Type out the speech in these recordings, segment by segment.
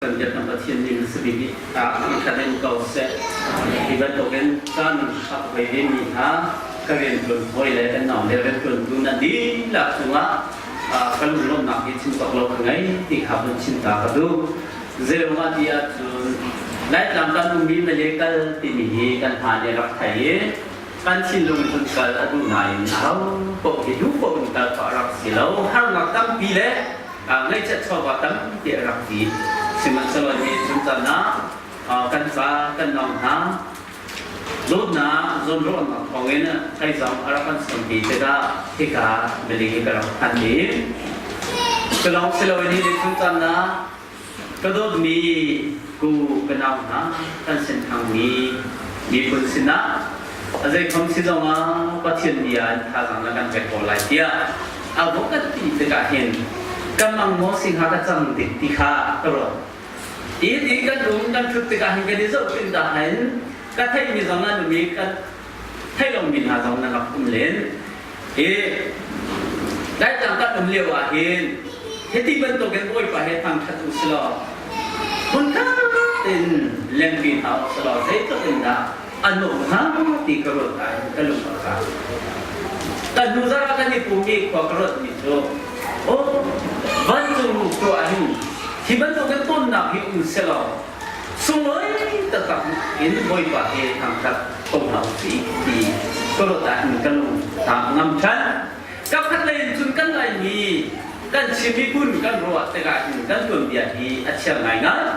Kan biakam Pathian nih na si bik ah thangṭhat in ko seh. Hi bantukin caan hak ve mi hna ka rianṭuan hawi le kan nau le rianṭuantu na dihlak cungah ka lunglawmhnak hi chim cawk lo ka ngei ti kha vun chim ta ka duh. Zeirungah ti ahcun Laitlang kan ummi Malay kal timi hi kan hna nih rak thei i kan thinlung cun kal a duh nain aho paoh hi duh paoh in kal khawh a rak si lo. Harnak tampi le ngaihchiat chawva tampi a rak ti. Sihmanhsehlaw hi chuncan ah kan ca kan nong hna dawtnak zawnruahnak thawngin thaizong a rak kan sawmpi tikah hika biling hi ka rak phan i cu lawng si loin hi chuncan ah ka dawtmi ku ka nau hna kan senthangmi miphun sinah a zeikhom si zongah Pathian bia in thazaang na kan pek ko lai tiah a vok kan ti tikah hin ka mang maw si hnga ka cang dik ti kha ka ruat. I ti kan um kan thut tikah hin kan i zoh tin dah hin ka theihmi zong an um i kan theih lomi hna zong nan rak um len. I Laitlang kan um lio ah hin hiti bantukin Bawipa he thangṭhat u silaw hmunkhat in lengpi hna u silaw zeitluk in dah a nuam hnga ti ka ruat ah hin ka lung a fak. Kan hnu zarh ah kan i pum i khua ka ruatmi cu aw vancung tuah hin hi bantukin tonnak hi um selaw sunglawi taktak in Bawipa he thangṭhat ko hna u sih ti ka ruat ah hin ka lung a ngam ṭhan. Kapkhat lei in cun kan Laimi kan Chin miphun kan ruah tikah hin kan tuanbia hi a chia ngaingai.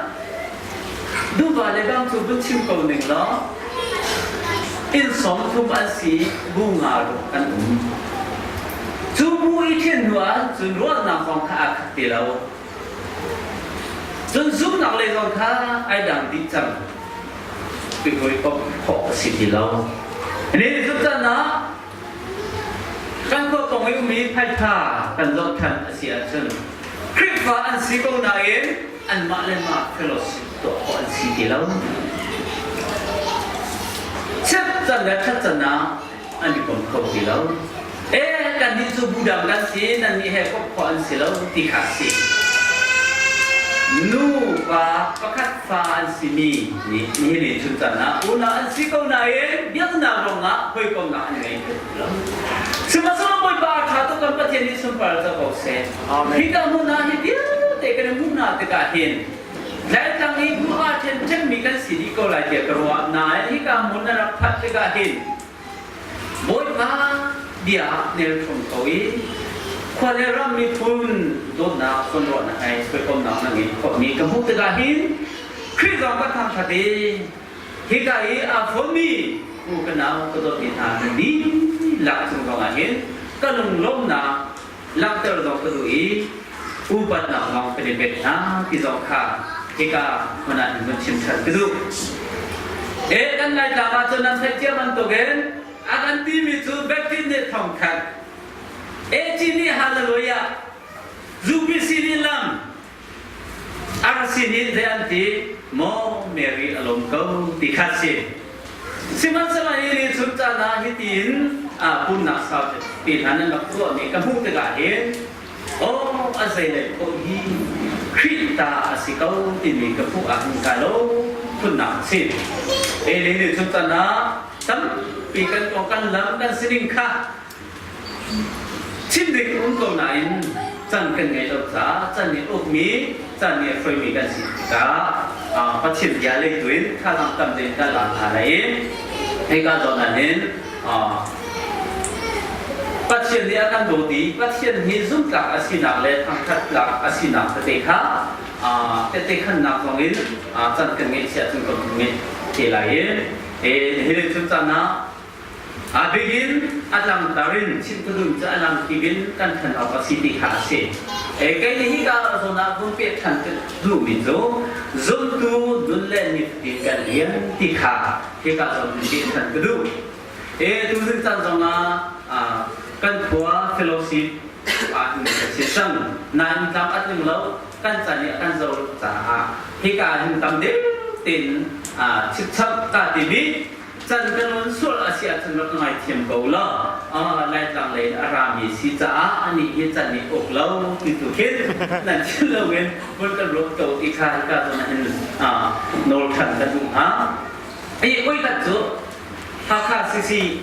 Duva le bang cu vun chim ko ning law inn 30 an si bu nga ruk an um. Cu bu i ṭhen hnu ah cun ruahnak zong kha aa khat ti lo. Cun zumhnak lei zong kha ai dang dih cang. Hawikom khawh a si ti lo. Ni zumh ah kan khua pawng i ummi phaipha kan zoh ṭhan a si ahcun Khrihfa an si ko nain anmah le mah fellowship tuah khawh an si ti lo. Chiat can le ṭhat can ah an i kom kho ti lo. E kannih cu bu dang kan si, nannih he komh khawh an si lo ti kha a si. Nu pa pakhat fa an simi nih nihin i chuncan ah unau an si ko nain biaknak ruangah hawikomnak an ngei kho ti lo. Sihmanhsehlaw Bawipa a ṭha tuk kan Pathian nih sunpar co ko seh. Hi ka hmun ah hi vialte kan i hmuh hna tikah hin Laitlang i bu aa ṭhenṭhenmi kan si dih ko lai tiah ka ruah. Nain hika hmun na rak phanh tikah hin Bawipa bia ah nelṭhum ko i khua le ram miphun dawtnak zawnruahnak he hawikomnak na ngeih khawhmi ka hmuh tikah hin Khrih zong ka thangṭhat i hika i aa fawnmi u ka nau ka dawtmi hna nan dihlak cung zongah hin ka lunglawmhnak langhter zong ka duh i upatnak zong kan i pek hna ti zong kha hika hmun ah hin vun chim ṭhan ka duh. E kan Laitlang ah cun nan theih cia bantukin a kan timi cu Baptist nih thongkhat, AG nih Hallelujah, UPC nih lam, RC nih zei an ti maw Mary a lawm ko ti kha si. Sihmanhsehlaw hi ni chun caan ah hitin pumnak sau ti hna nan rak tuahmi ka hmuh tikah hin aw a zeilei ko hi Khrih ta a si ko timi ka hmuh ah hin kai lo phunnak a si. Eli ni chun caan ah tampi kan kong kan lam kan sining kha Chim ding um ko nain can kan ngei lo caah can nih ukmi can nih a hruaimi kan si tikah Pathian bia lei tu in thazaang tam deuh in kan lak hna lai i hika zawn ah hin Pathian nih a kan dawt i Pathian hi zumhtlak a sinak le thangṭhat tlak a sinak tete kha tehte khannak zong in can kan ngeih si ahcun kan ngeih te lai i hi chun caan ah A bik in a tlangtar in chimtudun cu a langkip in kan ṭhan awk a si ti kha a si. Kei nih hika zawn ah vun pek ṭhan ka duhmi cu zumtu nun le nifatin kan rian ti kha hika zawn in peh ṭhan ka duh. Tuzing caan zongah kan khua fellowship ah in kan si cang. Nain tlam a tling lo kan caan nih a kan zo caah hika hin tam deuh tein chipchap ka timi. Can kan on sual a si ahcun rak ngaithiam ko law Laitlang lei in a rami si caah anih hi can nih uk lo ti tu khin nan chim loin vun kan ruat ko ti kha hika zawn ah hin nawl ṭhan kan duh hnga. Hi voikhat cu Hakha CC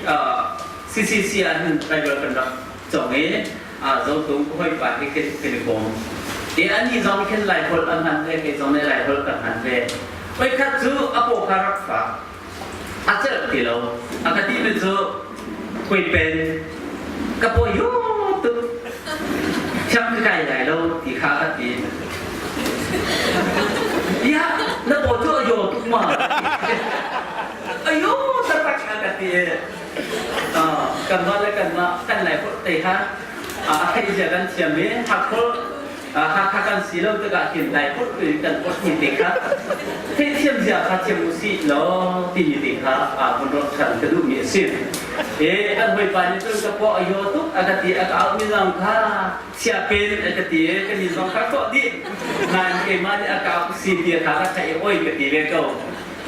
CCC ah hin Bible kan rak cawng i Zotung ka hawipa hi kan i kom. I anih zong khin Laiholh a hman ve, kei zong nih Laiholh ka hman ve. Voikhat cu a paw kha rak fak. A celh ti lo. A ka timi cu Huipen ka paw yu tuk thiam ka kai lai lo ti kha a ka ti. Ya, na paw cu a yaw tuk ma? Ayo taktak a ka ti. Kanmah le kanmah kan lai holh te kha a theih zia kan thiam i Hakholh Hakha kan si lo tikah hin Lai holh tu in kan holh mi te kha theihthiam zia kha thiam u sih law timi te kha hun ruah ṭhan ka duhmi a si. E kan hawipa nih cun ka paw a yaw tuk a ka ti a ka auh mi zong kha siapen a ka ti i ka ni zong kha tuah dih nain keimah nih a ka auh si ti kha ka theih i oi ka ti ve ko.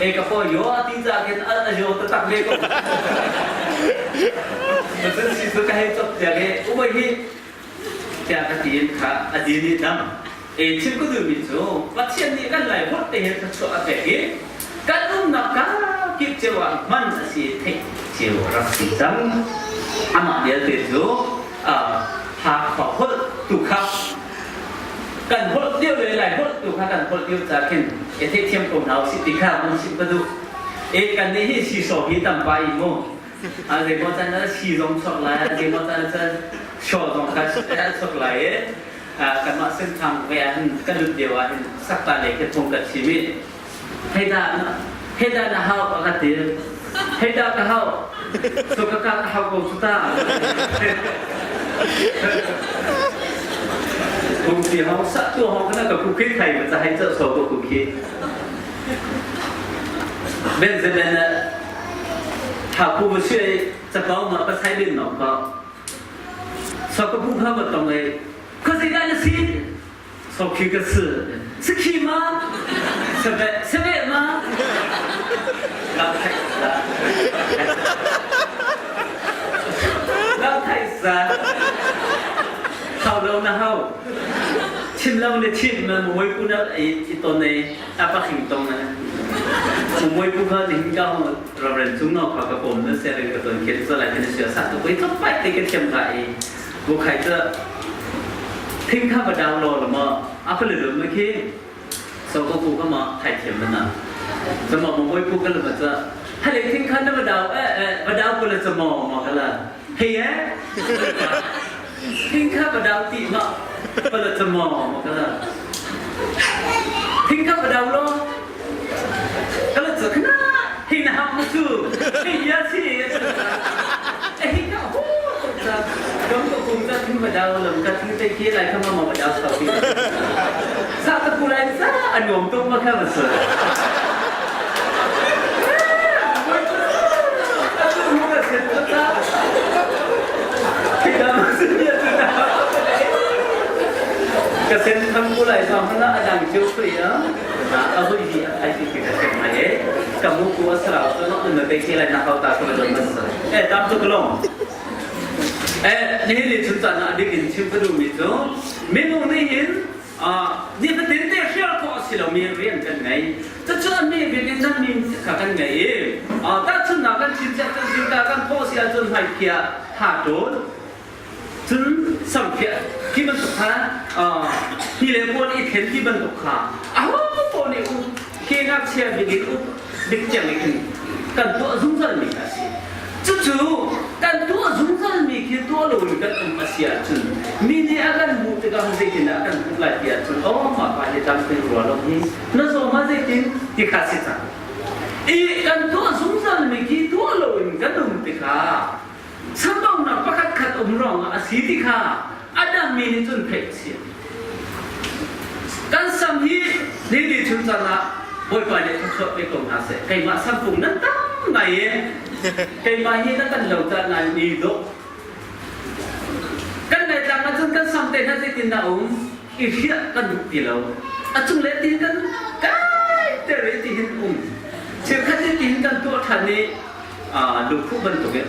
E ka paw yaw a ti ca khin a yaw taktak ve ko. Cun si cu ka hei cop tiang i umai hi tiah ka ti in kha a din i dam. E chim ka duhmi cu Pathian nih kan lai holh te hin thluachuah a pek i kan umnak ka kip cio ah hman a si theih cio rak si cang. Amah vialte cu Hakha holh tu kha kan holh lio le Lai holh tu kha kan holh lio ca khin e theihthiam ko hna usih ti kha mun chim ka duh. E kan nih hi sisaw hi tampa i mu a zeimaw can ah si zong chuak lai a zeimaw can ah shaw zong kha chuak lai i kanmah senthang ve ah hin kan lut lio ah hin sakta lei khi phung kan chim i hei dah hei dah na hau a ka ti hei dah ka hau so ka ka hau ko su ta Kung si hong sa tu hong kana ka ku khi thai ma cha hai cha so ko ku khi Benjamin Haku si cakau ma pasai bin no ka so ka bu kha ma tong ei ka zei dah na si so khi ka si si khi ma sebe sebe ma lam thai sa lam thai sa hau lo na hau chim lo ne chim ma muai pu na i ton ei a pakhing tong na mui pu kha ding ka ho ravren chung no kha ka pom na se ring ka ton khen so lai khen sia sa to koi thok pai te ke thiam ka i bu khai cha thing kha ba down lo lo ma a ka le lo ma khi so ko ku ka ma thai thiam na cha ma mui pu ka lo ma cha hale thing kha na ba daw eh eh ba daw ko le cha mo ma ka la hei eh Thing kha ka dau ti ma pala cha maw ma ka la. Thing kha ka dau lo. Ka la cha khna hi na ham ma chu. Hi ya si. Eh hi ka hu cha. Dong ko kum ka thing ba dau lam ka thing te ki lai kha ma ma ba dau sa pi. Sa ka ku lai sa anuam tuk ma kha ma sa. Ka sen tham ku lai zong hna a dang cio sui a a hui hi a thai ti ka sen mai e ka mu ku a sarau to no na te ke lai na hau ta ko don mas e dam tu klong e ni ni chun cha na dik in chim ka du mi chu minung ni hin Nifatin te hrial khawh a si lomi rian kan ngei. Cucu an nih bik in nan min kha kan ngei i tahchunhnak kan chim siah cun zingka kan thawh si ahcun hmaikhiah tha ṭawl cun samkhiah ti bantuk kha hi le puan i then ti bantuk kha aho paoh nih up ke ngakchia bik in up bik tiang in kan tuah zungzalmi kha a si. Cucu kan tuah zungzalmi khi tuah loin kan um a si ahcun mi nih a kan hmuh tikah zeitindah a kan hmuh lai ti ahcun oh mah pa hi dam tin rua lo hi na zaw ma zeitin ti kha si cang. I kan tuah zungzalmi khi tuah loin kan um tikah chambaunak pakhat khat um ruangah a si ti kha a dangmi nih cun theih a si. Kan sam hi ni ni chun caan ah Bawipa nih thluachuah pe ko hna seh. Keimah samkung nan tam ngai i keimah hi na kan lo caan ngai ni dawh. Kan Laitlang ah cun kan sam te hna zeitin dah um i hriah kan duh ti lo. A cung le ti kan kai ter i ti hin um. Cheukhat nih ti hin kan tuah ṭhan i. Lungkhuh bantuk in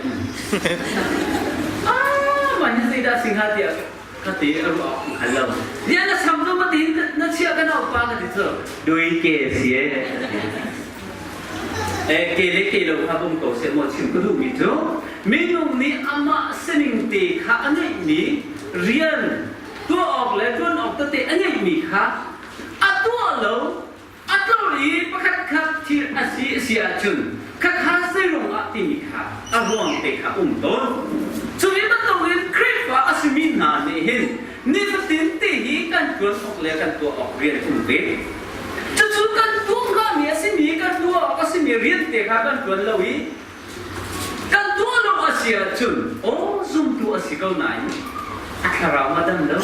ah mah hi zeidah si hnga tiah ka ti a ruah awk hngal lo. Ziah na sam cu matin na chiah ka naupa ka ti cu dui ke si e. E ke le ke lo kha bum ko seh maw chim ka duhmi cu minung nih amah sining te kha a ngeihmi rian tuah awk le ṭuan awk tete a ngeihmi kha a tuah lo A tlor i pakhat khat thil a si a si ahcun khakha zeirung ah timi kha a ruang te kha um tawn. Cu hi bantukin Khrihfa a simi hna nih hin nifatin te hi kan ṭuan awk le kan tuah awk rian um ve. Cucu kan tuah hngami a simi kan tuah awk a simi rian te kha kan ṭuan lo i kan tuah lo a si ahcun aw zumtu a si ko nain a thlarau a dam lo,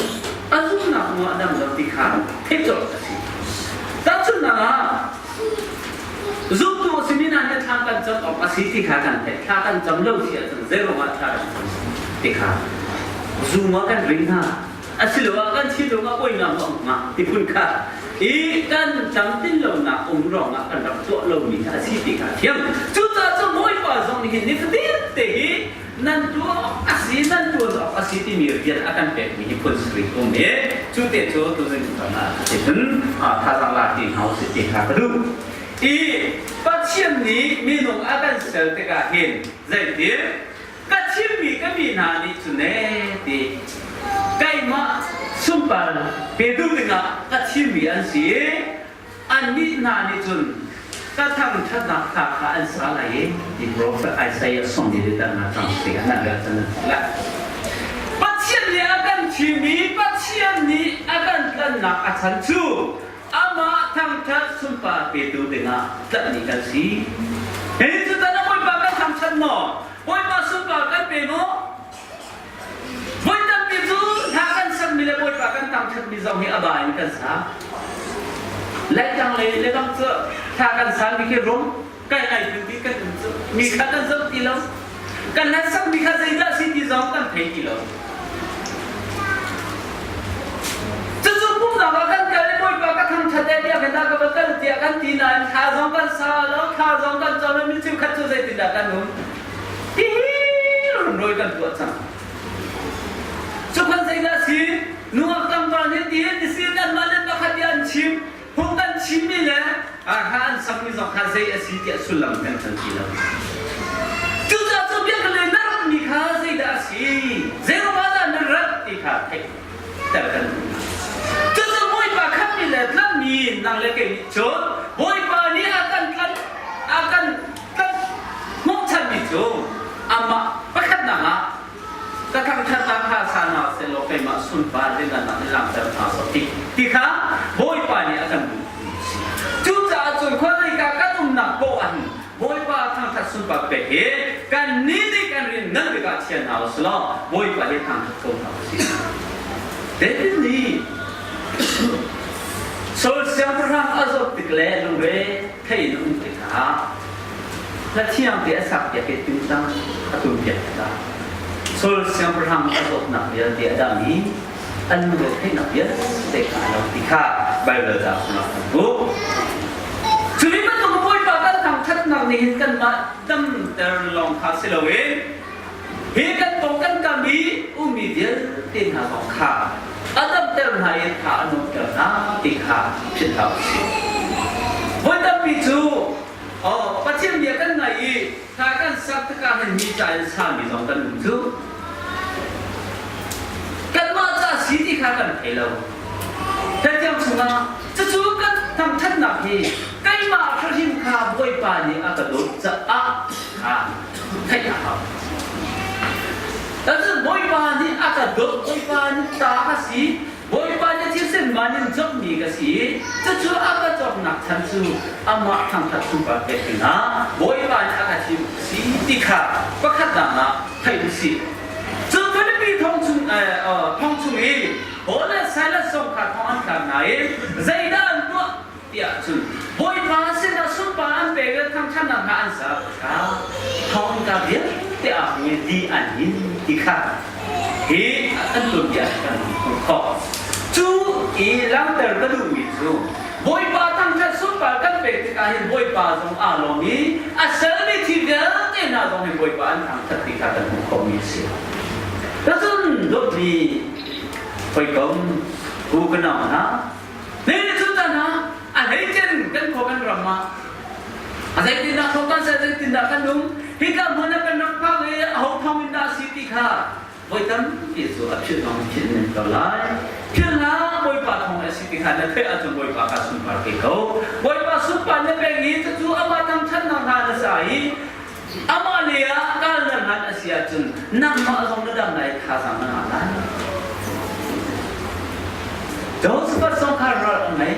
a zumhnak maw a dam lo ti kha theih colh a si. Tahchunhnak ah, zumtu a simi hna nih thla kan cam awk a si ti kha kan theih. Thla kan cam lo si ahcun zeiruang ah thla kan cam ti kha zum ah kan ring hna. Asiloah kan thinlung ah uainak a um hnga ti phun kha i kan tlamtlin lonak um ruangah kan rak tuah lomi kha a si ti kha thiam. Cucaah cun Bawipa zong nih hin nifatin te hi nan tuah awk a si, nan tuan awk a si timi rian a kan pekmi hi phun sarih um i cu te cu tuzing ah cun thazaang la ti hna usih ti kha ka duh. I Pathian nih minung a kan ser tikah hin zeitin Ka chimmi ka mi hna nih cun ee ti keimah sunpar pe duh dingah ka thimmi an si i annih hna nih cun ka thangṭhatnak hla kha an sa lai i ti profet Isaiah song nih dah nga cang si an dah cang la Pathian nih a kan thim i Pathian nih a kan tlannak a chan cu amah thangṭhat sunpar petu dingah tlanhmi kan si. Hi cu tan Bawipa kan thangṭhat maw? Bawipa sunpar kan pe maw? Voi tampi cu hla kan sakmi le Bawipa kan thangṭhatmi zong hi a ba in kan sa. Laitlang le le bang cu thla kan sami khi rum kai ai tu ti kan um cu mi kha kan zoh ti lo. Kan hla sakmi kha zeidah si ti zong kan thei ti lo. Cucu pumhnak ah kan kal i Bawipa ka thangṭhat e tiah kan ka va kal tiah kan ti nain thla zong kan sa lo, thla zong kan cam lo, mi cheukhat cu zeitindah kan um? Hihi runrawi kan tuah cang. Cukhan zeidah si? Nungak tlangval nih ti ti si anmah le pakhat i an chim, phung kan chimmi le hla an sakmi zong kha zei a si tiah sullam kan hngal ti lo. Cucaah cu biak le na ratmi kha zeidah a si? Zeiruangah dah na rat ti kha theih ter kan duh hna. Cucu Bawipa khammi le tlanhmi nang le kei nih cun Bawipa nih a kan tlanh a kan tlanh hnawhchanmi cu amah pakhatnak ah ka thangṭhatnak kha sa hna sehlaw keimah sunpar ringanak in langhter hna sawh ti ti kha Bawipa nih a kan duh. Cucaah cun khuazeika kan umnak poah ah hin Bawipa thangṭhat sunpar pek hi kan nih nih kan rin ngan bik ah chia hna usih law Bawipa hi thangṭhat ko hna usih. David nih Saul siangpahrang a zawt tik le lungre thei in a um tikah hla thiang te a sak piak i tingtang a tum piak tikah Saul siangpahrang a zawtnak vialte a dam i an lungre theihnak vialte kha a lo ti kha Baibal ca chungah kan hmuh. Cu ni bantuk Bawipa kan thangṭhatnak nih hin kanmah damter lawng kha si loin hi kan pawng kan kam i ummi vialte hna zong kha a damter hna i tha a nuamter hna ti kha philh hlah u sih. Voi tampi cu Pathian bia kan ngaih i thla kan sak tikah hin mi ca in sami zong kan um cu. Kanmah ca si ti kha kan thei lo. Cathiang chungah cucu kan thangṭhatnak hi keimah hrim kha Bawipa nih a ka dawt caah kha theih a hau. Cun Bawipa nih a ka dawt, Bawipa nih ta ka si, Bawipa nih thisen man in cawkmi ka si. Cucu a ka cawknak chan cu amah thangṭhat sunpar pek dingah Bawipa nih a ka thim si ti kha pakhatnak ah theih u sih. Cun Filipi thong chung, thong chung i Paul le Silas zong kha thong an thlak nain zeidah an tuah tiah cun Bawipa sinah sunpar an pek i thangṭhatnak hna an ser tikah thawngka vialte ah nge di an hin ti kha hi an tuanbia kan hmuh khawh. Cu i langhter ka duhmi cu Bawipa thangṭhat sunpar kan pek tikah hin Bawipa zong aa lawm i a sermi thil vialte hna. zong hin Bawipa an thangṭhat ti kha kan hmuh khawhmi a si. Cun dawtmi hawikom u ka nau hna, ni cu tan ah a hleicen kan khua kan ram ah a zeitindah khua kan ser, zeitindah kan um, hika hmun ah kan rak phak i aho thawng in dah a si ti kha voi tampi cu a philh zong philh men ko lai. Philh hlah, Bawipa thawng a si ti kha na theih ahcun Bawipa kha sunpar pe ko. Bawipa sunpar na pek i cucu amah thangṭhatnak hna na sa i amah lei ah kal na hlan a si ahcun nangmah zong na dam lai thazaang na ngah lai. Jehoshaphat zong kha ral a ngei.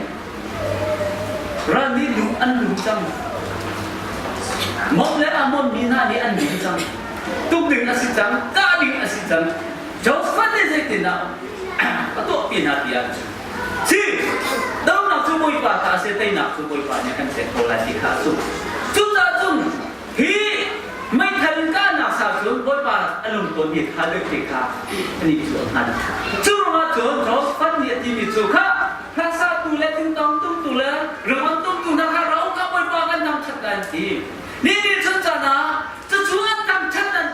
Ral nih lu an lu cang. Moab le Ammon mi hna nih an lu cang. Tuk ding a si cang, kah ding a si cang. Jehoshaphat nih zeitindah a tuah pi hna ti ahcun si donak cu Bawipa ta a si teinak cu Bawipa nih a kan pek ko lai ti kha a zumh. Cucaah cun hi meithal in kahnak sa cun Bawipa a lungton hi kha deuh te kha an i cu a hngal. Cu ruangah cun Jehoshaphat nih a timi cu kha hlasa tu le tingtang tumtu le ringawn tumtu hna kha ra u ka Bawipa kan thangṭhat lai an ti. Ni nih cun caan ah cucu an thangṭhat an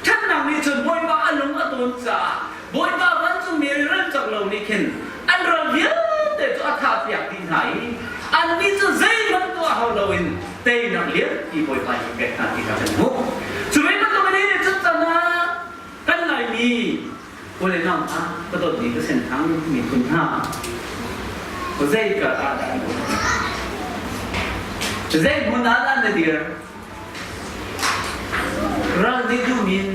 ṭhatnak nih cun Bawipa a lung a tawn caah Bawipa vancungmi ral cak lo nih khin an ral vialte cu a thahpiak dih hna i annih cu zeihmanh tuah hau loin teinak lianpi Bawipa nih pek hna ti kha kan hmuh. Cu ve bantuk in nih cun caan ah kan Laimi u le nau hna ka dawtmi ka senthang miphun hna zei ka ah dah zei hmun ah dah na dir Ral nih dumin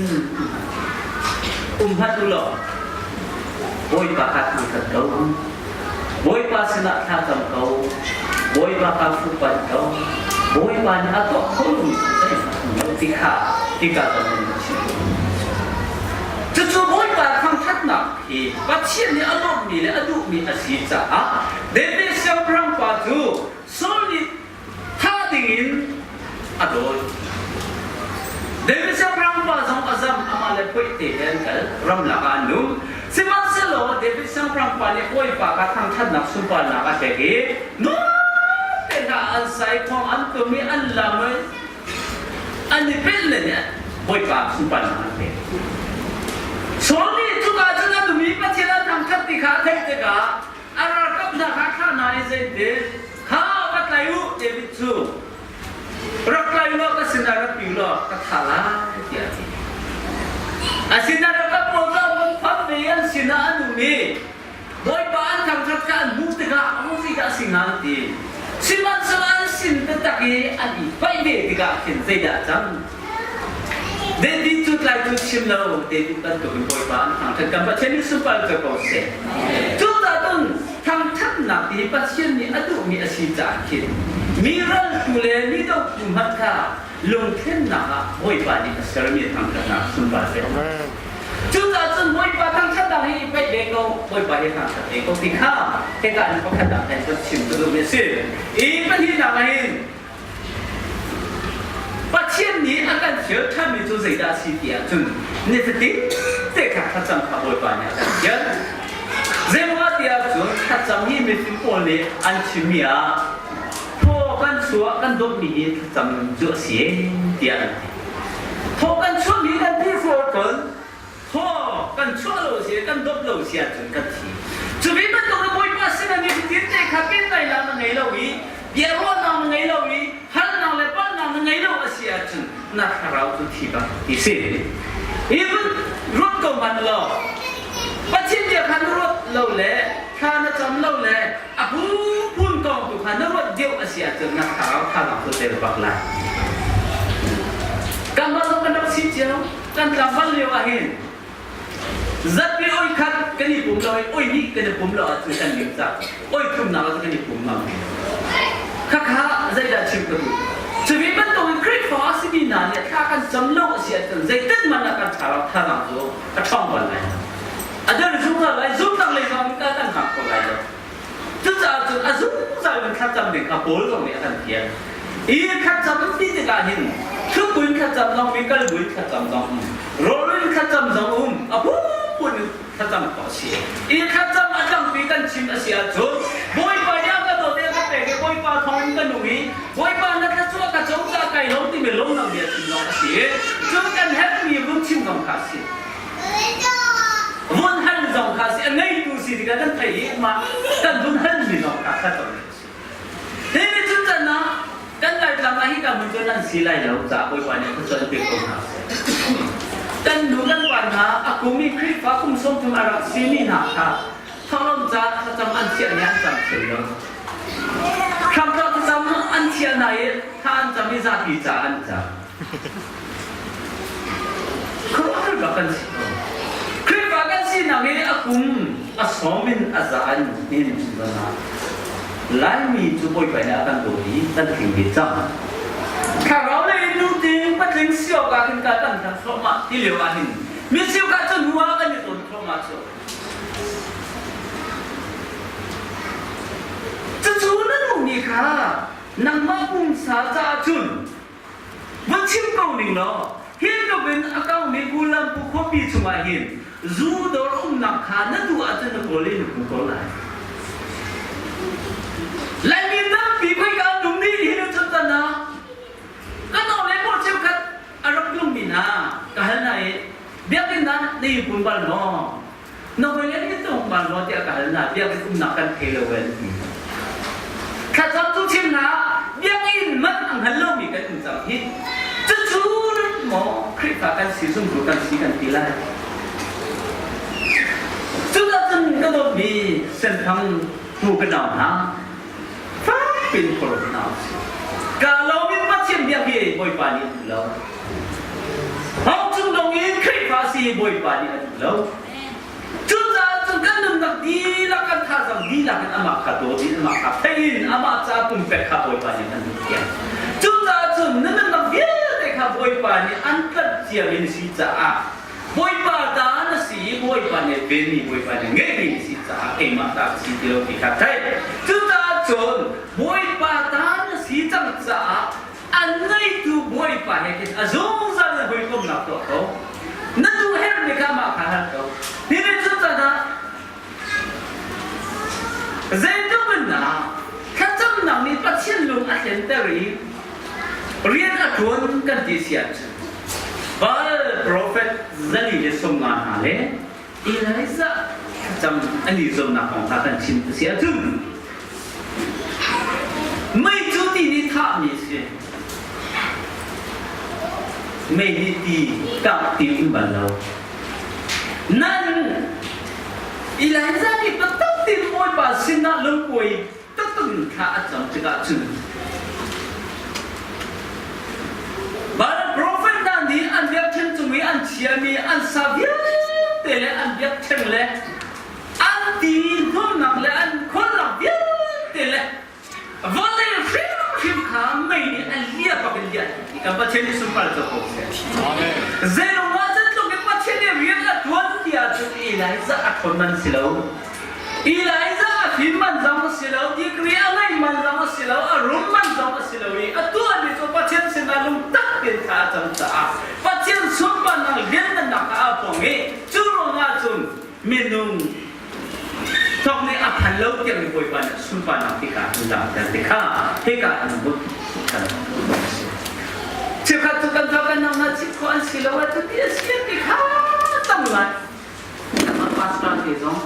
um hmanh u law Bawipa kha thangṭhat ko. Bawipa sinah thla cam ko. Bawipa kha fuhpanh ko. Bawipa nih a tuah kho lomi cu zeihmanh um lo ti kha hika zawn in ka chim. Cucu Bawipa thangṭhatnak hi Pathian nih a lawmhmi le a duhmi a si caah David siangpahrang pa cu Saul nih thah dingin a dawi. David siangpahrang pa zong a zam amah le puaihte he an kal ramlak ah an um. Sihmanhsehlaw David siangpahrang pa nih Bawipa kha thangṭhatnak sunparnak a pek i nuam te hna an sai thawng an tum i an lam i an i pelh le nih Bawipa sunparnak an pek. Saul nih cuka cun a dum i Pathian an thangṭhat ti kha a theih tikah a ralkap hna kha thlah hna i zeitin Kha va tlai u David cu rak tlai law ka sinah rak piu law ka thah lai tiah a ti. A sinah ralkap pawl cu an vun phanh ve i an sinah an um i Bawipa an thangṭhat kha an hmuh tikah aho zeidah a si hnga an ti. Sihmanhsehlaw an sin taktak i an i paih ve tikah khin zeidah a cang? David cu tlai cu chim lo David bantukin Bawipa an thangṭhat kan Pathian nih sunpar cu ko seh. Cucaah cun thangṭhatnak ti hi Pathian nih a duhmi a si caah khin mi raltu le mi dotu hmanh kha lungthlennak ah Bawipa nih a sermi thangṭhatnak sunpar seh. Cucaah cun Bawipa thangṭhatnak hi i paih ve ko, Bawipa hi thangṭhat ve ko ti kha hika in pakhat ah khan kan chim ka duhmi a si. I pahnihnak ah hin Pathian nih a kan fial ṭhanmi cu zeidah a si ti ahcun nifatin te kha thlacam kha Bawipa nih a kan fial. Zeiruangah ti ahcun thlacam hi mifim pawl nih an chimmi ah thaw kan chuah kan dawtmi hi thlacam cu a si tiah an ti. Thaw kan chuahmi kan ti sual cun Thaw kan chuah lo si kan dawt lo si ahcun kan thi. Cu ve bantuk in Bawipa sinah nifatin te kha pehtlaihnak na ngei lo i bia ruahnak na ngei lo i halnak le palhnak na ngei lo a si ahcun na thlarau cu thi bak ti si. Even ruat ko hmanh law Pathian bia kha na ruat lo le thla na cam lo le a phunphun kong tu kha na ruat deuh a si ahcun na thlarau thazaang cu tel bak lai. Kanmah zong kan rak si cio. Kan tlangval lio ah hin zatpi oi khat kan i pum lo i oi hnih kan i pum lo ahcun kan ning cak. Oi thumnak ah kan i pum ngam. Khakha zeidah chim ka duh? Cu ve bantuk in Khrihfa a simi hna nih thla kan cam lo a si ahcun zeitin man ah kan thlarau thazaang cu a ṭhawng bal lai. A der zungzal lai, zumnak lei zong in kan hngak kho lai lo. Cucaah cun a zungzal in thlacam ding kha Paul zong nih a kan fial. I thlacam ti tikah hin thutbuin thlacam zong mi kal buin thlacam zong um, rawlul in thlacam zong um, a phunphun in thlacam khawh a si. I thlacam a tlangpi kan chim a si ahcun Bawipa nih a ka dawt i a ka pek i Bawipa thawng in ka nung i Bawipa na thluachuah ka co caah kai lawm timi lawmnak bia chim zong a si. i cun kan herhmi vun chim zong kha a si. Vun hal zong kha a si. A ngeitu si tikah kan theih i mah kan vun halmi zong kha kha ton a si. Hi ni cun can ah kan Laitlang ah hika hmun cun an si lai lo caah Bawipa nih khuacuan pe ko hna seh. Kan nu kan pa hna a kum i Khrihfa kum 30 a rak simi hna kha thawhlawm ca thlacam an thiah ni an cam theu lo. Hramthawk thlacam an thiah hna i thla an cam i zapi ca an cam. Khuaruahhar bak kan si ko. Khrihfa kan sinak hi a kum a sawm in a za in hin zan ah Laimi cu Bawipa nih a kan dawt i kan tling ve cang. Thlarau lei in nuting patling si awkah khin ka kan hrang thluahmah ti lio ah hin mi cheukhat cu hnu ah kan i tawn thluahmah cu. Cucu na duhmi kha nangmah pumsa caah cun Vun chim ko ning law, hi tluk in a kaumi Kuala Lumpur khuapi chungah hin zu dawr umnak kha na duh ahcun na kawl i na hmu ko lai. Laimi tampi khoika an um dih hi na chun tan ah kan aw le pawl cheukhat a rak tlungmi hna ka hal hna i biakinn ah na i pum bal maw? Na hawile nih tung bal maw tiah ka hal hna biakinn umnak kan thei lo an ti. Thlacam cu chim hna biakinn man a hngal lomi kan um cang hi. Cucu maw Khrihfa kan si zumtu kan si kan ti lai. Cucaah cun ka dawtmi senthang pu ka nau hna fak piin phor hna usih. Ka lawm in Pathian biak hi Bawipa nih a duh lo. Hong cung in Khrihfa si Bawipa nih a duh lo. Cucaah cun kan nunnak dihlak kan thazaang dihlak in amah kha dawt in amah kha thei in amah ca pumpek kha Bawipa nih an duh thiam. Cucaah cun na nunnak vialte kha Bawipa nih an tlanh ciami na si caah Bawipa ta na si i Bawipa nih venmi Bawipa nih ngeihmi na si caah keimah ta ka si ti lo ti kha thei. Cucaah cun Bawipa ta na si cang caah an ngeitu Bawipa he khin a zungzal in hawikomnak tuah ko. Na duh herhmi kha mah kha hal ko. Hi ni cu can ah zeitluk in dah thlacamnak nih Pathian lung a hlenter i rian a ṭuan kan ti si ahcun Baal profet zali le 50 hna le Elijah thlacam an i zuamnak kong kha kan chim a si ahcun mei cu ti nih thahmi a si. Mei nih ti kangh ti um bal lo. Nan Elijah nih biatak tein Bawipa sinah lungkuai taktak in thla a cam tikah cun Baal profet hna nih an biakṭheng cung i an chiami an sa vialte le an biakṭheng le an ti hnawmnak le an khualnak vialte le vawlei hrimhrim kha mei nih an liah bak in liah ti kan Pathian nih sunpar co ko seh. Zeilung ah zeitluk in Pathian nih rian a ṭuan ti ahcun Elijah a ṭhawn man si lo. Elijah a fim man zong a si lo, degree a ngei man zong a si lo, a rum man zong a si lo i a tuahmi cu Pathian sinah lungtak tein thla a cam caah Pathian sunparnak lianngannak kha aa pong i cu ruangah cun minung thawk nih a phan lo tiang in Bawipa nih sunparnak hika an langhter ti kha hika an vun kan Cheukhat cu kan thawk kan nang na chim khawh an si lo ah cuti a si ti kha tam ngai Kanmah pastor te zong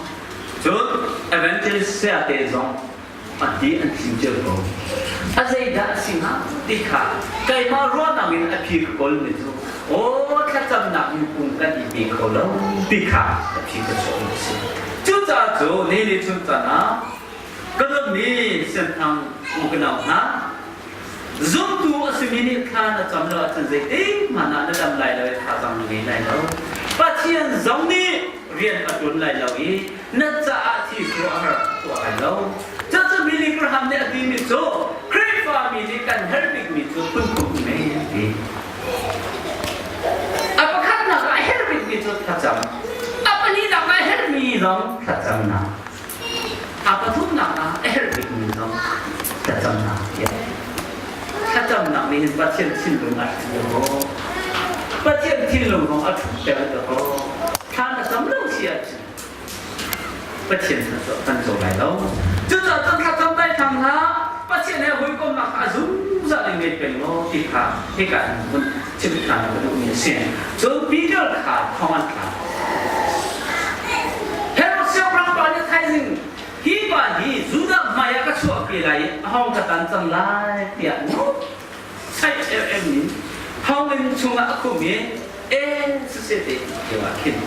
cun evangelist saya te zong a ti an chim cio ko. A zeidah a si hnga ti kha keimah ruahnak in a phi ka kawlmi cu aw thlacamnak in pung kan i pe kho lo ti kha a phi ka chuahmi a si. Cucaah cu ni ni chun caan ah ka dawtmi Senthang u ka nau hna Zumtu a simi nih thla na cam lo ahcun zeitik hmanh ah na dam lai lo i thazaang na ngei lai lo. Pathian zong nih rian a ṭuan lai lo i na caah thi cu a har tuah lai lo. Cucu Billy Graham nih a timi cu Khrihfami nih kan herh bikmi cu phunphun mei a ti. A pakhatnak ah a herh bikmi cu thlacam. A pahnihnak ah a herhmi zong thlacamnak. A pathumnak ah a herh bikmi zong thlacamnak tiah. Thlacamnak nih hin Pathian thinlung a hrin dakaw. Pathian thinlung zong a ṭhutter dakaw. Thla na cam lo si ahcun Pathian kan co lai lo. Cucaah cun thlacam daithlang hlah. Pathian he hawikomnak kha a zungzal in ngei. ngei peng law ti kha hika in vun chim ṭhan ka duhmi a si. Cun Peter kha thong an thlak. Herod siangpahrang pa nih thaizing hi pa hi Judah hmai ah ka chuahpi lai i a hong ka tan cang lai tiah sai em in thonginn chungah a khum i e siseh te lio ah khin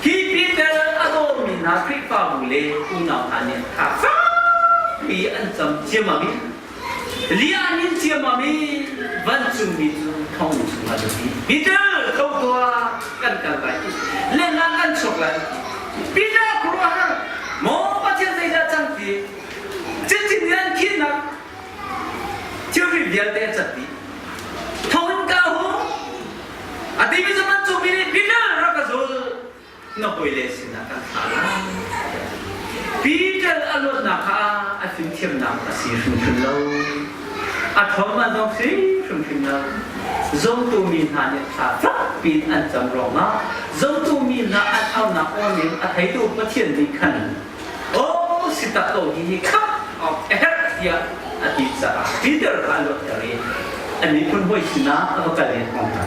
hi Peter a dawmi hna Khrihfabu le unau hna nih kha fakpi an cam ciammam i lian in ciammam i vancungmi cu thonginn chungah lut i Peter tho tuah kan kal lai lengah kan chuak lai. Peter khuaruahhar maw Pathian zeidah cang ti cicin nih an khinnak Thilri vialte a cat dih. Thawngin ka hung. A timi cu vancungmi nih Peter rak ka zul. Na hawile sinah kan thlah lai. Peter a luatnak kha a fimthiamnak a si hrimhrim lo. A ṭhawnman zong si hrimhrim lo. Zotu mi hna nih thla fakpi in an cam ruangah zotu mi hna an aunak aw ning a theitu Pathian nih khan Aw si tak ko hi hi khap awk a herh tiah a ti caah Peter kha a luatter i a miphun hawi sinah a va kal i a hong hna.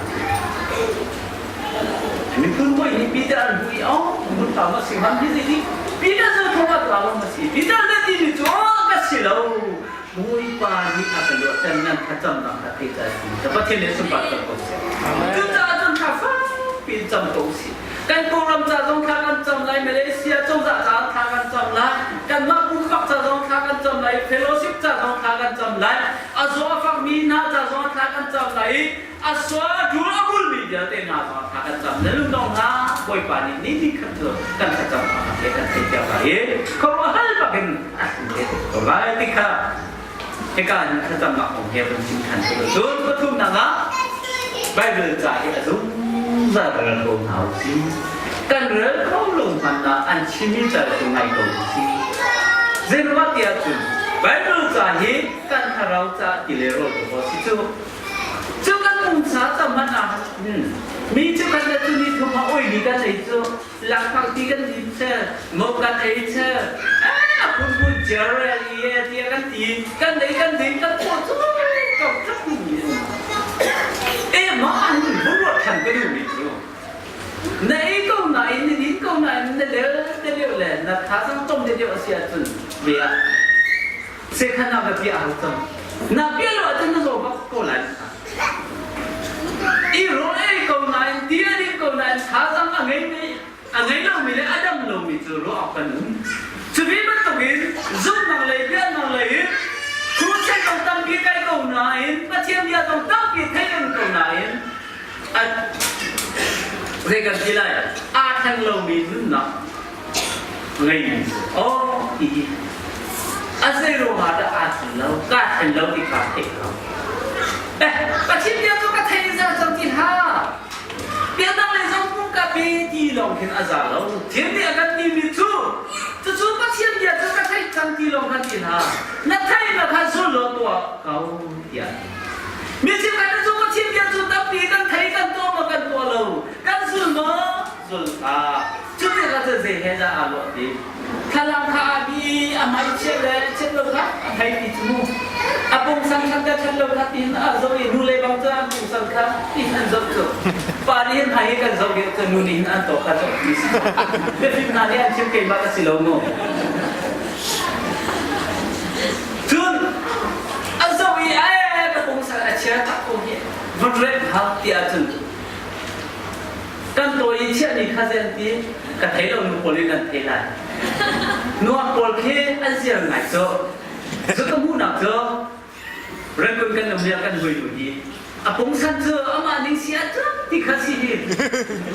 A miphun hawi nih Peter an hmuh i oh mun pa ma si ham hi zei Peter cu thong a tla lo ma si Peter na timi cu oh ka si lo Bawipa nih a ka luatter nan thlacamnak kha thei ca si ka Pathian nih sunpar cang ko seh. Cucaah cun thla fakpi in cam ko usih. Kan Kawlram ca zong thla kan cam lai, Malaysia cozah ca thla kan cam lai, kanmah pumpak ca zong thla kan cam lai, fellowship ca zong thla kan cam lai, a zaw a fakmi hna ca zong thla kan cam lai i a sua a ṭul a bulmi vialte hna zong thla kan cam. Na lungdong hna Bawipa nih ni ni khat cu kan thlacam he kan theihpiak lai i khuaruahhar bakin a him te ko lai ti kha hika in thlacamnak kong he vun chim ṭhan cu. Cun pathumnak ah Bible ca hi a zungzal rel ko hna u sih. Kan rel kho lo hmanh ah an chimmi ca cu ngai ko u sih. Zeiruangah tiah cun Bible ca hi kan thlarau ca ti le rawl ko si cu. Cu kan pumsa tam hmanh ah mi cu kan le cu ni thum a oimi kan ei cu lakphak ti kan din che ngo kan ei che a phunphun jerel i tiah kan ti kan ei kan din kan paw cu ko tlak mi e ma an buruat than ka duh mi cu na ei ko nain na din ko nain na lel te leo le na tha zang tom te leo a si ahcun ve ah sekhan na va bia hau cang na bia lo ahcun na zaw bak ko lai. I rawl ei ko nain ti a ding ko nain thazaang a ngeimi a ngei lomi le a dam lomi cu ruah awk kan um. Cubi bantukin zumhnak lei biaknak lei in crusade zong tampi kai ko nain Pathian bia zong tampi thei kan ko nain a zei kan ti lai aa thleng lomi nunnak ngeimi oh ti hi a zei ruangah dah aa thlen lo kaa thlen lo ti kha theih ko. Eh, Pathian bia cu ka thei za cang ti hlah. Biaknak lei zong pum ka pe ti lawng khin a za lo. Thil nih a kan timi cu cucu Pathian bia cu ka theih cang ti lawng khan ti hlah. Na theih na kha zul law tuah ko tiah. Mi cheukhat cu Pathian bia cu tampi kan thei kan tuah maw kan tuah lo. Kan zul maw? Zul hlah. Cu tikah cun zei he dah aa lawh ti? Thlalang kha a bi a hmai chiat le chiat lo kha a thei ti cu mu. A pungsan khat le khat lo kha tiin a zoh i nu le bang cu an pungsan kha tiin an zoh cu. Pa nih hin hmai hi kan zoh deuh cu nu nih hin an taw kha zoh ti si. Biafim hna nih an chim keimah ka si lo mu. Cun a zoh i ee ka pungsan a chia tak ko hi vun rep hau ti ahcun Kan tawi i chiahmi kha zei an ti? Ka thei lo nu pawl in an thei lai. Nuak pawl khi an siar ngai cu. Cu ka hmuhnak cu Rangoon kan um lio kan hawinu hi a pungsan cu amah ning si ah ti kha si hi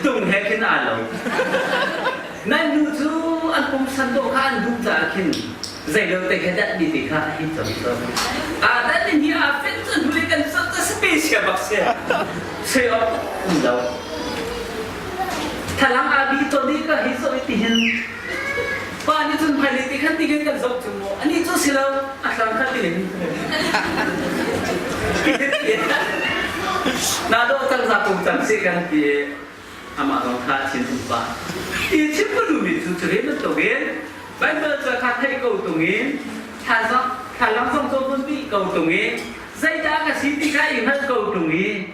tung he khin aa lo. Nan nu cu an pungsan dawh kha an duh caah khin zeilo te kha dat mi te kha a hi cang cu. Aa dat in hi aa fit cu hnu kan sot cu special bak si. Sei awk um lo. Thalang aa bi ton i ka hi zoh i tihin pa nih cun hmailei ti khan tihin kan zoh cu mu ani cu si lo a thlang kha tihin na dawh cang za kum cang si kan ti amah zong kha thin um pa i chim ka duhmi cu cu bantukin Bible ca kha theih ko tung in thla zong thla lang zong cawn bi ko tung in. Zeidah ka si ti kha i hngalh ko ṭung i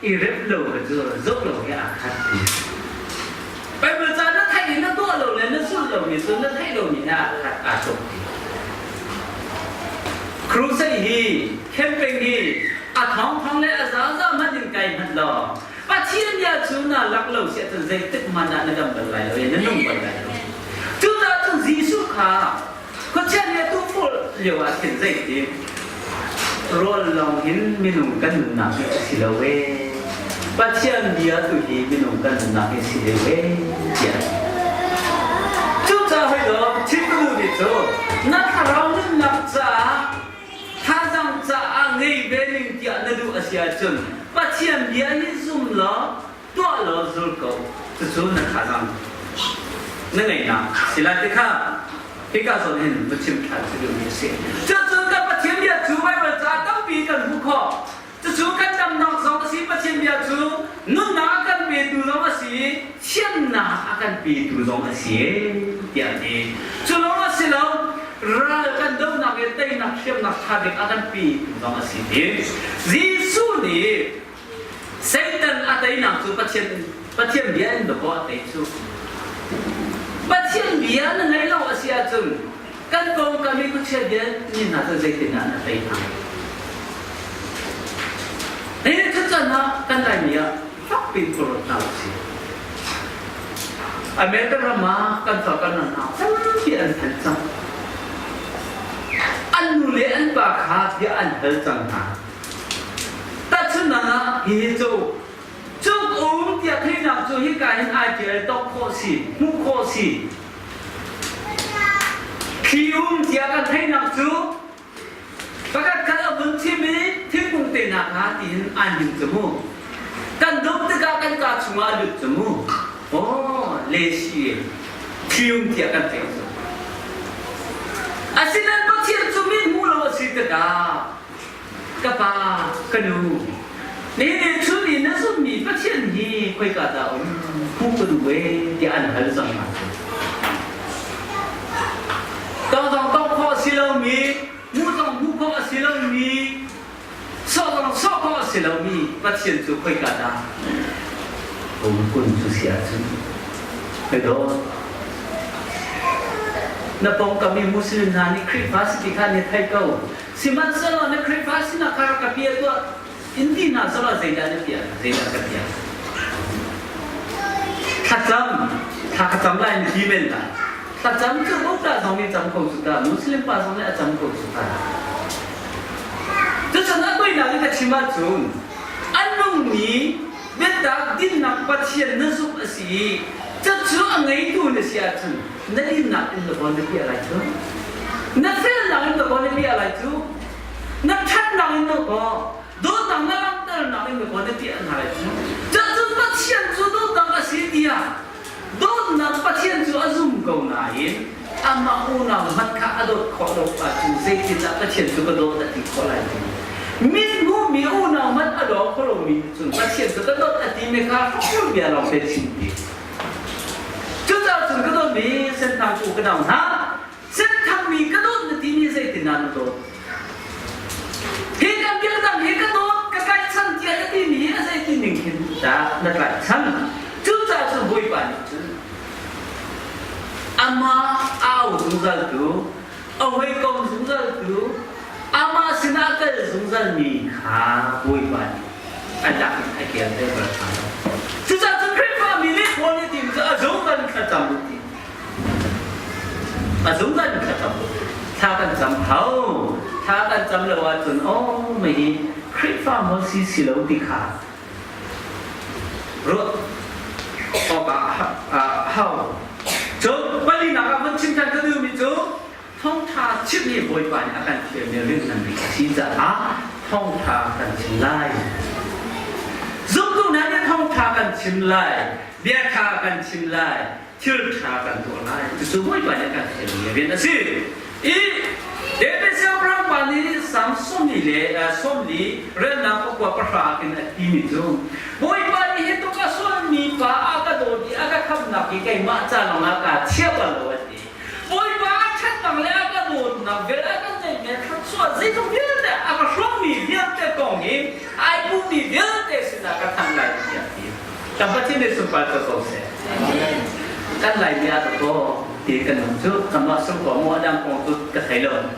i rep lo kha cu zoh lo he aa khat ti. Bible ca na theih i na tuah lo le na zulh lomi cu na theih lomi he aa khat aa tluk ti. Crusade hi camping hi a thongthong le a zaza hmanh in kai hmanh law Pathian bia cu na lak lo si ahcun zeitik hmanh ah na dam bal lai lo i na nung bal lai lo. Cucaah cun Jesuh kha khuachia nih a tuufawl lio ah khin zeitin rawl lawng in minung kan nunnak hi a si lo ee. Pathian bia tu hi minung kan nunnak hi a si deuh ee tiah a ti. Cucaah hoi dawh chim ka duhmi cu na thlarau nunnak caah Thazaang caah ngei ve ning tiah na duh a si ahcun Pathian bia hi zum law tuah law zul ko. Cucu na thazaang na ngeihnak si lai ti kha hika zawn hin va chim ṭhan si duhmi a si. Cucu kan Pathian bia cu Baibal caah tampi kan hmuh khawh. Cucu kan damnak zong a si, Pathian bia cu nunnak a kan petu zong a si i thiannak a kan petu zong a si tiah a ti. Cu lawng a si lo, ral kan dohnak i teinak hriamnak ṭha bik a kan petu zong a si ti. Jesuh nih Satan a teinak cu Pathian Pathian bia in dawkaw a tei cu. Pathian bia na ngei lo a si ahcun kan pawngkam i khuachia bia ni hna cu zeitindah na tei hna? Hi tuchan ah kan Laimi ah fakpi in khuaruat hna usih. American ram ah kan fa kan ram hna tampi an phan cang. An nu le an pa kha bia an hal cang hna. Tahchunhnak ah hihi cu cuk um tiah theihnak cu hika hin ai ṭial tok khawh si, hmuh khawh si. Thli um tiah kan theihnak cu Pakhat khat a vun chim i thingkung te hna kha tiin an him cu mu. Kan dum tikah kan kaa chungah a lut cu mu. Aw, lesi thium tiah kan theih cu. Asinain Pathian cu mi hmu lo a si tikah ka pa, ka nu, nihin chun i na zummi Pathian hi khoika dah um hmuh ka duh ee tiah an hal cang hna. Tawng zong tawng khawh a si lomi, hmuh zong hmuh khawh a si lomi, sawh zong sawh khawh a si lomi Pathian cu khoika dah um kun cu si ahcun hei dawt. Na pawngkam i Muslim hna nih Khrihfa si ti kha ni thei ko. Sihmanhsehlaw na Khrihfa sinak kha rak ka pia tuah in ti hna selaw zeidah na piah? Zeidah ka piah? Thlacam, thla ka cam lai na ti men lai. Thlacam cu upa zong nih cam ko cu ta, Muslim pa zong nih a cam ko cu ta. Cucun a poinak in ka chim ahcun a nungmi biatak dinnak Pathian na zumh a si i cucu a ngeitu na si ahcun na dinnak in na bon na piah lai cu. Na felnak in na bon na piah lai cu. Na ṭhatnak in na kaw dawtnak na langhternak in na kaw na piah hna lai cu. Cucun Pathian cu dawtnak a si tiah dawtnak Pathian cu a zum ko nain amah unau hmanh kha a dawt khawh lo ahcun zeitindah Pathian cu ka dawt a ti khawh lai ti. Mit hmuhmi unau hmanh a daw kho lomi nih cun Pathian cu ka dawt a timi kha hrokhrawl bia lawng te chim ti. Cucaah cun ka dawtmi senthang u ka nau hna, Senthangmi ka dawt na timi zeitindah na dawt? Hi kan biakdang hi ka dawt, ka tlaihchan tiah na timi hi a zeitin ning khin dah na tlaihchan? Cucaah cun Bawipa nih cun amah au zungzaltu, a hawikom zungzaltu, amah sinah a kal zungzalmi kha Bawipa nih a lak in a kirter bal hna lo. Cucaah cun Khrihfami nih Paul nih timi cu a zungzal in thlacam u ti. A zungzal in thlacam u. Thla kan cam hau. Thla kan cam lo ahcun aw mei hi Khrihfa maw si si lo ti kha ruah awkah hau. Cun palinak ah vun chim ṭhan ka duhmi cu thawngṭha chim hi Bawipa nih a kan fialmi rian bik a si caah thawngṭha kan chim lai. Zumtu hna nih thawngṭha kan chim lai, bia ṭha kan chim lai, thil ṭha kan tuah lai. Cucu Bawipa nih a kan fialmi rian a si. I David siangpahrang pa nih Salm sawmli le sawmli relnak pakua pahra in a timi cu Bawipa nih hi tuk a sualmi pa a ka dawt i a ka khamhnak hi keimah ca lawngah kaa chia bal lo a ti. Bawipa a ṭhatnak le a ka dawtnak vel a kan ngeihmi a thluachuah. thluachuah zeizong vialte a ka hrawmmi vialte kong hi ai pummi vialte sinah ka thanh lai tiah ti. Kan Pathian nih sunpar ko ko seh. Kan Laimi ah ko ti kan um cu kanmah sung ko mu adang kong cu ka thei lo.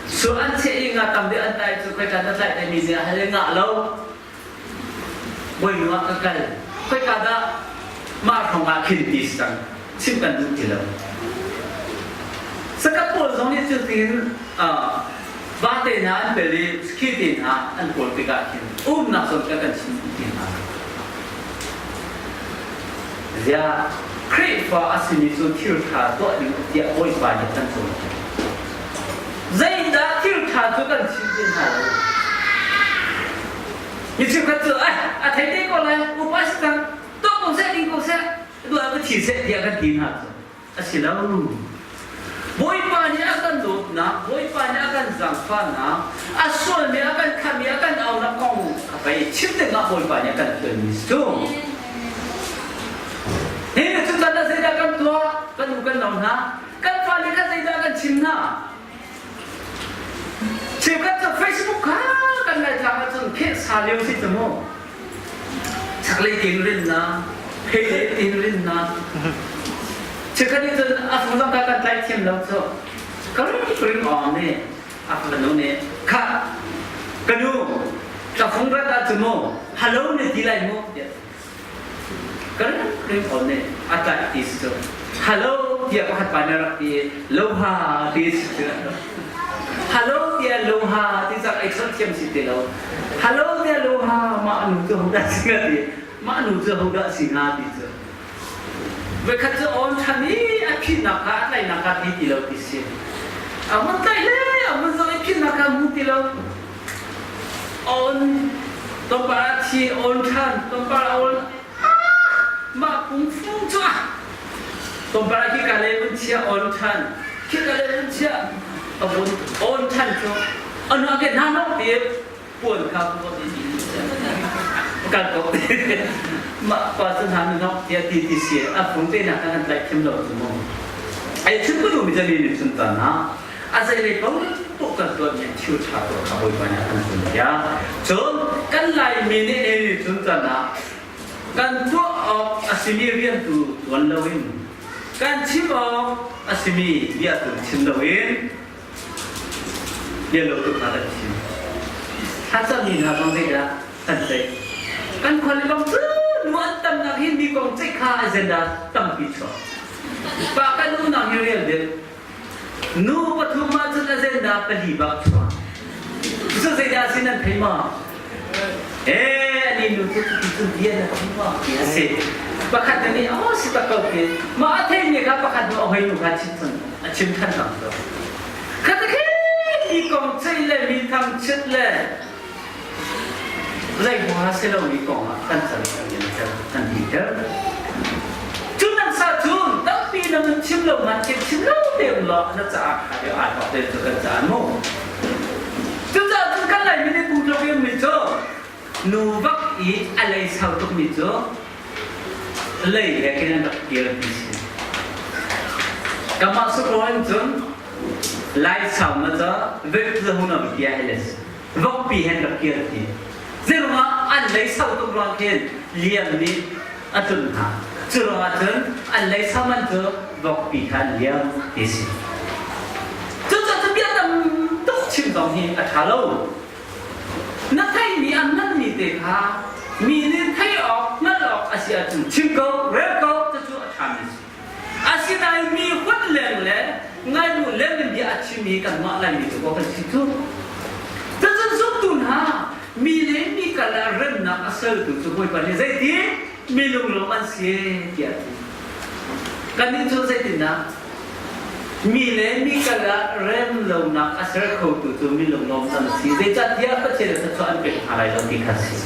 Su an che i nga tam deuh an tai cu khoi ka ta tlai te mi nih hal ngah lo. Boinu ah ka kal. Khoi ka dah mah hrawng ah khin ti sang chim kan duh ti lo. Sakap pawl zong nih cu tin vate hna an pel i ski te hna an kawl tikah khin umnak zawn kha kan chim ti hna. Ziah Khrihfa a simi cu thil ṭha tuah ding tiah Bawipa nih kan cawnpiak. Zeidah thil ṭha cu kan chim ti hna lo. Mi cheukhat cu eh a thei te ko lai upa si cang tuah ko seh ding ko seh duh ah ka thi seh tiah kan ti hna cu. A si lo. Bawipa nih a kan dawtnak, Bawipa nih a kan zaangfahnak, a sualmi a kan khammi a kan aunak kong kha pei chim dingah Bawipa nih a kan fialmi si cu. Hi na cu can ah zeidah kan tuah? Kan u kan nau hna. Kan fale kha zeidah kan chim hna? Cheukhat cu Facebook kha kan ngaithlak ahcun pheh sa lio si cu mu. Chaklei tin rinna, pheilei tin rinna. Chikkhat nih cun a fung zong kha kan tlai thiam lo cu. Ka ring awng nih a fanu nih kha ka nu ka fung rat ah cu mu hello na ti lai mu tiah ka ring awng nih a tlaih ti si cu hello tiah pakhat pa nih a rak ti i loha ti si cu Hello tiah loha ti cak ei chawnh thiam si ti lo. Hello tiah loha mah nu cu hodah si hnga ti. Mah nu cu hodah si hnga ti cu. Voikhat cu awn ṭhan i a phitnak kha a tlaihnak kha thei ti lo ti si. A hun tlaih le a hun zoh i phitnak kha hmu ti lo. Awn tlawmpal ah thi awn ṭhan tlawmpal a awn mah kungfu cu ah tlawmpal ah khika lei vun chia awn ṭhan khika lei vun chia a vun awn ṭhan cu anu a ke hna nok ti puan kha vun i ti kan ko mah pa cu hna nu nok tiah ti ti si a fung te nak kan tlaih thiam lo cu mu ai chim ko mi jali ni chun ta na a zei lei ko poh kan tuah mi thil ṭha tuah kha Bawipa nih a kan cawnpiak. Cun kan Laimi nih ni cun can ah kan tuah awk a simi rian tu ṭuan loin kan chim awk a simi bia tu chim loin bia lo tu kha kan chim. Thlacammi hna zong zeidah kan ceih? Kan khua le bang cu nu an tamnak hi mi kong ceih kha agenda tampi chuak. Pa kan umnak hi rel deuh. Nu pathum ahcun a zendah pali bak chuak. Cu zeidah a si nan thei maw? Eh, ani nu cu cuti cun bia na thei maw? Ti a si. Pakhat na nih, oh si tak ko ti. Mah a theimi kha pakhat nu a hoi nu kha chim cun a chim than bang ko. Khat khi mi kong ceih le mi thangchiat le zei hua si lomi kong ah kan can kan in kan titer. Cu nan sa cun tampi na mun chim lo man chim chim lo te um law na caah kha deuh ai hok te cu kan caan mu. Cucaah cun kan lai mi nih pu tlok in mi cu nu vak i a lei sau tuk mi cu lei he khin an rak kir ti si. Kamah sukro in cun lai sau ma ca vek zahuna bia heles vokpi hen rak kir ti. Zeiruangah an lei sau tuk ruang khin liam nih a tlun hna. Cu ruangah cun an lei sau man cu vokpi kha an liam ti si. Cucaah cu bia tam tuk chim zong hi a ṭha lo. Na theihmi a hmanmi te kha mi nih theih awk, hngalh awk a si ahcun chim ko, rel ko, cucu a ṭhami a si. Asinain mi huat leng le ngai duh leng in bia a chimmi kanmah Laimi cu kan si cu. Cucun zumtu hna mi le mi kal ah remnak a sertu cu Bawipa nih zeiti mi lunglawm an si tiah a ti. Kannih cu zeitindah mi le mi kal ah rem lonak a ser khotu cu mi lunglawm an si. Zeicahtiah Pathian nih thluachuah an pek hna lai lo ti kha a si.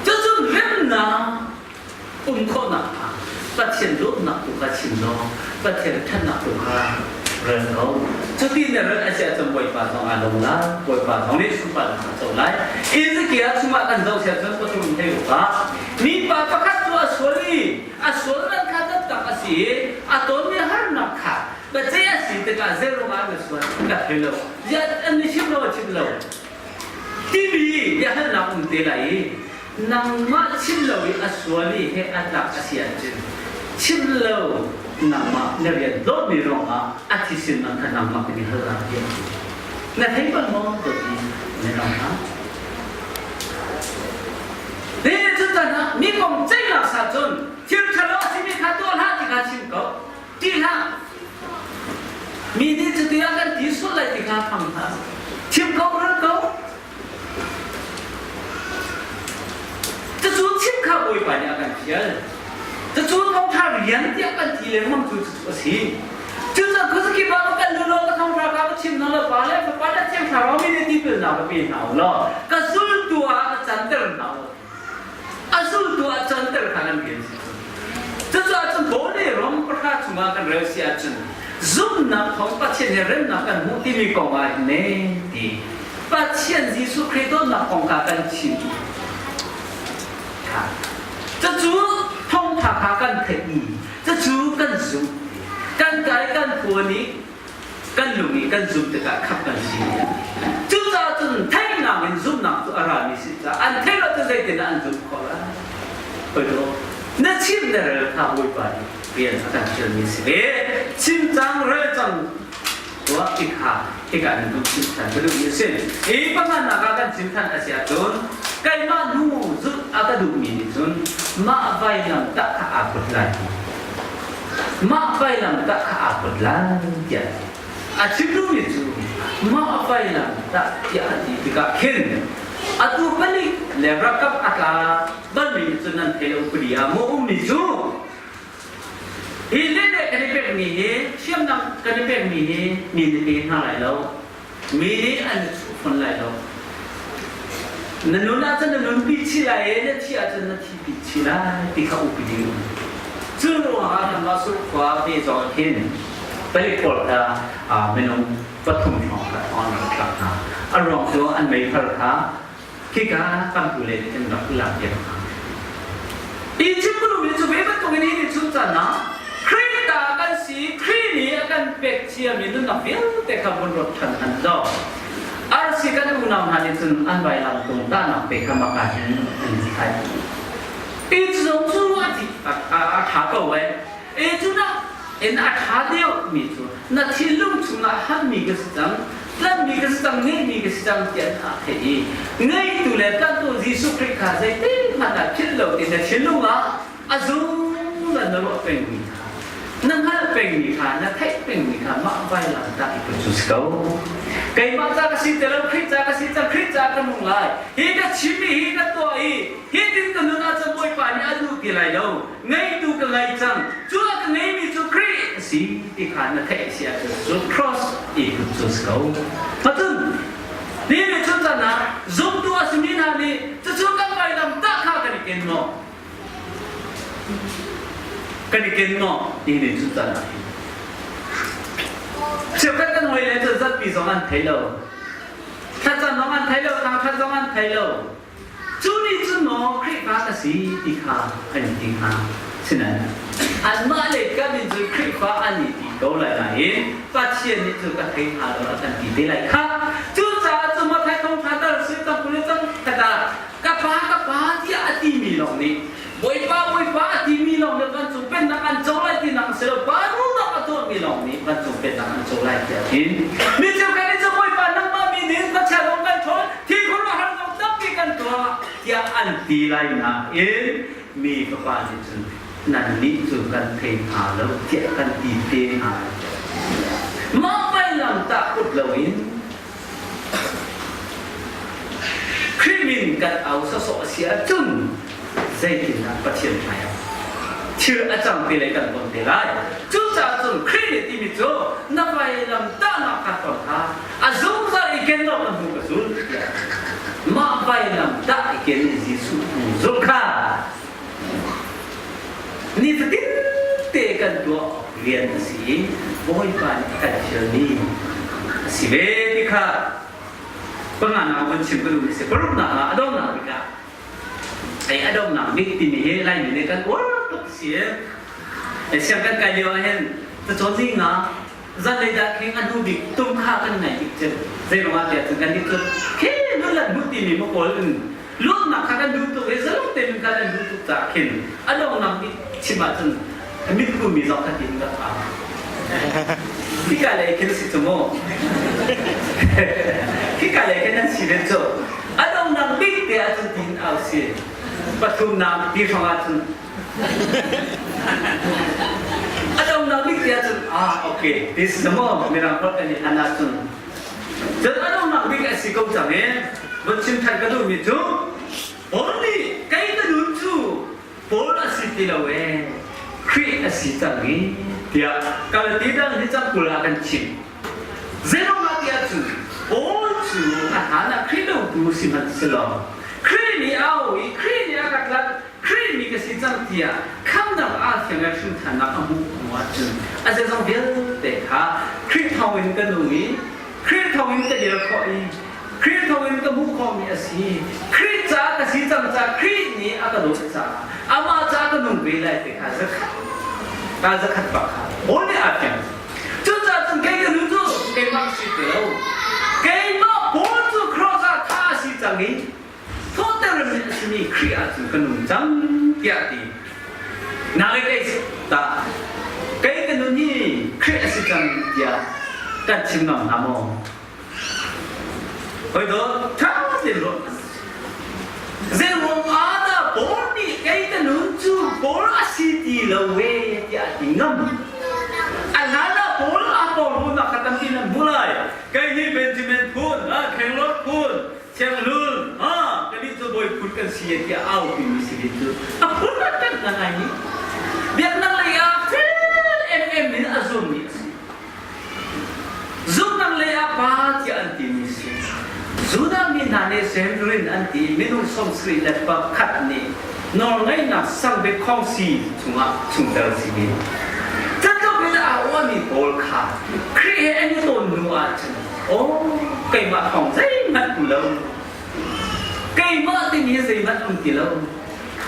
Cucun remnak um khawhnak hnga Pathian dawtnak tu kha chim law Pathian ṭhatnak tu kha rel ko. Cuti na rel a si ahcun Bawipa zong aa lawm lai, Bawipa zong nih sunparnak a co lai. Ezekiel chungah kan zoh siah cun pathum thei awkah mipa pakhat cu a sual i a sualnak kha taktak a si i a tonmi harnak kha. Biaceih a si tikah zeiruangah na sual ka thei lo. Ziah an ni chim lo a chim lo. Timi biahalnak um te lai i nangmah chim lo i a sual i he a tlak a si ahcun chim lo nangmah na rian dawtmi ruangah a thisin man kha nangmah kan i hal lai tiah na thei bal maw dawtmi na nong hna Hi cutan ah mi kong ceihnak sa cun thil ṭhalo a simi kha tuah hlah ti kha chim ko. Ti hlah. Mi nih cuti ah kan ti sual lai ti kha phang hlah. Chim ko ral ko. Cucu chim kha Bawipa nih a kan fial. Cucu thawngṭha rian tiah kan ti lengmang cu cucu a si. Cucaah khuazakip ah kan lu law ka thawngṭha kha ka chim hna law Pa le Fapa le Thiang Thlarau min in tipilnak ka pe hna u law ka zultu ah ka canter hna u. A zultu ah canter kha nan rian si. Cucaah cun Bawle ram pahra chungah kan rel si ahcun zumhnak thawng Pathian he remnak kan hmuh timi kong ah hin ne ti Pathian Jesuh Khrih dawtnak kong kha kan chim. Cucu thawngṭha kha kan theih i cucu kan zumh. Kan kai kan phuan i kan lung i kan zumh tikah khamh kan si. Cucaah cun theihnak in zumhnak cu a rami si caah an theih lo cu zeitindah an zumh khawh lai? Oi na chim na rel kha Bawipa nih rian a kan fialmi si ve. Chim cang rel cang tuah ti kha hika in duh chim than ka duhmi a si. Hi pangannak ah kan chim than a si ahcun keimah hnu zulh a ka duhmi nih cun mah vailam tah kha aa put lai. Mah vailam tah kha aa put lai tiah a chim duhmi cu mah vailam tah tiah a ti tikah khin atu palik le rakap a tla balmi nih cun nan thei lo upadi ah maw ummi cu Hi lehmeh kan i pekmi hi hriamnam kan i pekmi hi mi nih pe hna lai lo. Mi nih an i chuh fawn lai lo. Na nun ahcun na nunpi chih lai i na thih ahcun na thihpi chih lai ti kha upadi um. Cu ruangah kanmah Surkhua te zong hin palik pawl kha minung pathum hrawng kha an rak thlak hna. A ruang cu an meithal kha khika tamtu le nih an rak lak piak hna. Egypt nu nih cu ve bantuk in hi chun can ah Khrih ta kan si Khrih nih a kan pek ciami nunnak vialte kha vun ruat than han law arsi kan unau hna nih cun an vailam tung tahnak te kha maka hin an thlai. I zong cu a a tha ko ai. E cu na in a ṭha deuh mi cu na thinlung chungah hammi ka si cang, tlanhmi ka si cang, ngeihmi ka si cang tiah na theih i ngeitu le tlanhtu Jesuh Khrih kha zeitin hmanh ah philh lo ti na thinlung ah a zungzal na ruah pengmi kha na hngalh pengmi kha na theih pengmi kha mah vailam tah i cu si ko. Keimah ca ka si ti lo, Khrih ca ka si cang, Khrih ca ka nung lai. Hi ka chim i hi ka tuah i hi tin ka nun ahcun Bawipa nih a duh ti lai lo. Ngeitu ka ngei cang. Cu a ka ngeimi cu Khrih a si ti kha na theih si ahcun cu cross i put cu si ko. Patun ni le chun caan ah zumtu a simi hna nih cucu kan vailam tah kha kan i ken maw? Kan i ken maw? Ti ni chun caan ah hin. Cheukhat kan hawi le cu zatpi zong an thei lo. Thlacam zong an thei lo, thangṭhat zong an thei lo. Cu nih cun maw Khrihfa ka si ti kha an i ti hnga? Sinain anmah lei kam in cun Khrihfa an i ti ko lai nain Pathian nih cu ka thei hna lo a kan ti te lai khah. Cucaah cu Matthai thawngṭha tar si cang kul cang khat ah ka pa ka pa tiah a timi lawng nih Bawipa Bawipa a timi lawng nih vancung pennak an co lai tinak a si lo. Pa duhnak a tuahmi lawng nih vancung pennak an co lai tiah a ti. Mi cheukhat nih cun Bawipa nangmah min in khuachia zong kan ṭhawl, thi khuaruahhar zong tampi kan tuah tiah an ti lai nain mi fapa nih cun nannih cu kan thei hna lo tiah kan ti te hna lai. Mah vailam tah put loin Khrih min kan au sawsawh a si ahcun zeitindah Pathian hmaiah thil a cang ti lei kan ton te lai. Cucaah cun Khrih nih timi cu na vailam tahnak kha ton kha a zungzal i ken lo kan hmu ka zul tiah mah vailam tah i ken in Jesuh zul kha nifatin te kan tuah rian a si i Bawipa nih a kan fialmi a si ve ti kha panganak van chim ka duhmi si paruknak ah a donghnak bik ah ei a donghnak bik timi hi Laimi nih kan uar tuk si e siang kan kai lio ah hin cacawn zinga. Zanlei dah khing a hnu bik tum kha kan ngaih bik cem. Zei ruangah tiah cun kan nih cu khi nun lan hmuh timi maw kawl in luatnak kha kan duh tuk i zalong tein kha kan duh tuk caah khin a donghnak bik chim ahcun mitku mi zong kha tiin ka au. Hika lei khin si cu mu. Hika lei khin nan si ve cu. A donghnak bik te ahcun tiin au si. Pathumnak ti hrawng ahcun A donghnak bik te ahcun ah okay ti si maw mirang holh kan i hlan ahcun cun a donghnak bik a si ko cang i von chim than ka duhmi cu Paul nih kei ka nun cu Paul a si ti lo ee Khrih a si cang i tiah Galati dang hi cang 20 ah kan chim. Zeiruangah ti ahcun Paul cu a hlan ah Khrih dotu si hmanh si law Khrih nih a au i Khrih nih a ka tlanh Khrih mi ka si cang tiah khamnak aa fiang i hrimhthannak a hmuh hnu ahcun a zeizong vialte kha Khrih thawngin ka nung i Khrih thawngin ka dir khawh i Khrih thawngin ka hmuh khawhmi a si. Khrih caah ka si cang caah Khrih nih a ka dawt caah amah caah ka nung ve lai ti kha zakhat ka zakhat bak kha Paul nih aa fiang. Cucaah cun kei ka nu cu keimah ka si ti lo. Keimah Paul cu cross ah thah a si cang i thawhter mi a simi Khrih ahcun ka nung cang tiah a ti. Nang kei tah kei ka nun hi Khrih a si cang tiah kan chim ngam hnga maw? Hoi dawt ṭha tein ruah Zeiruang ah dah Paul nih kei ka nun cu Paul a si ti lo ve tiah a ti ngam. A hlan ah Paul a porhlawtnak kha tampi nan hmu lai. Kei hi Benjamin phun, Khenglawt phun, Thianglun, ha, kannih cu bawi phun kan si tiah au timi si ding cu a phun a ṭanh na ngai ni. Biaknak lei ah fel emem in a zummi a si. Zumnak lei ah pa tiah an timi si. Judah mi hna nih Sanhedrin an ti minung 71 nih nawlngeihnak sangbik khawngsi chungah chungtel si ding. Catluk in aa uahmi pawl kha Khrih he an i tawn hnu ahcun Aw, keimah thawng zeihmanh um lo. Keimah timi hi zeihmanh um ti lo.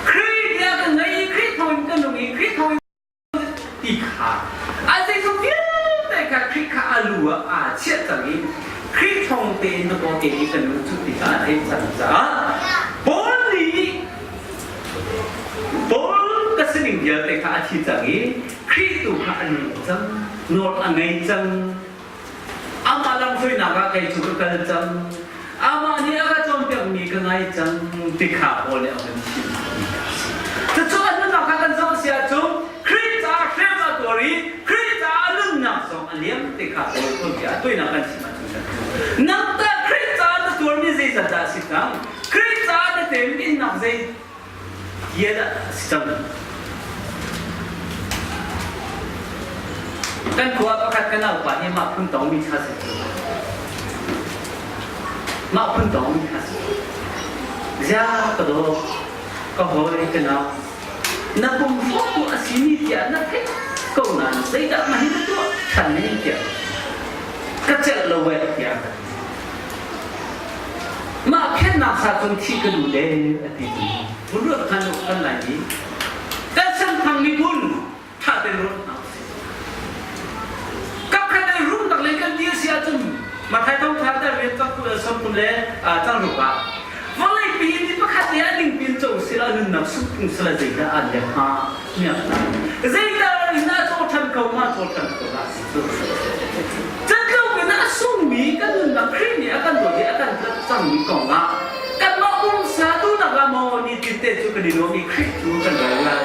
Khrih bia ka ngei i Khrih thawngin ka nung i Khrih thawngin ti kha a zeizong vialte kha Khrih kha a lu ah aa chiah cang i Khrih thawng tein na paw te i ka nung cu ti kha a theih cang caah Paul nih Paul ka sining vialte kha a thi cang i Khrih tu kha a nung cang, nawl a ngei cang. Amah lamhruainak ah kei cu ka kal cang. Amah nih a ka cawnpiakmi ka ngai cang ti kha Paul nih a hun chim. Cucu a nunnak kha kan zoh si ahcun Khrih caah hrem a tuar i Khrih caah a nunnak zong a liam ti kha Paul tuanbia a tuainak kan chim ahcun kan hmuh. Nang tah Khrih caah na tuarmi zeizat dah a si cang? Khrih caah na teminnak zei Tiah dah a si cang. Kan khua pakhat kan aupa hi mah phun tongmi kha si. Mah phun tongmi kha si. Zia ka daw, ka hawi ka nau. Na pum fawk a si ni tiah na theih ko nain zeidah mah hi na tuah than ne tiah ka celh lo eh tiah Mah khennak sa cun thih ka duh le a ti cu. Vun ruat hmanh u kan lai i kan senthang miphun ṭha tein ruat hna usih. Kapkhat ai rumnak lei kan dir si ahcun Mathai thawngṭha tar rian cang kul 30 le cang ruk ah vawlei pi ni pakhat le a ning pin co sila nunnak sungphung sila zeidah an lek hnga miak zeidah in a caw ṭhan ko ma caw ṭhan ko la si cu Catluk in a sungmi kan nunnak Khrih nih a kan dawt i a kan tlanh cangmi kong ah kanmah pumsa duhnak ah maw nitinte cu kan i nuam i Khrih cu kan rel lai.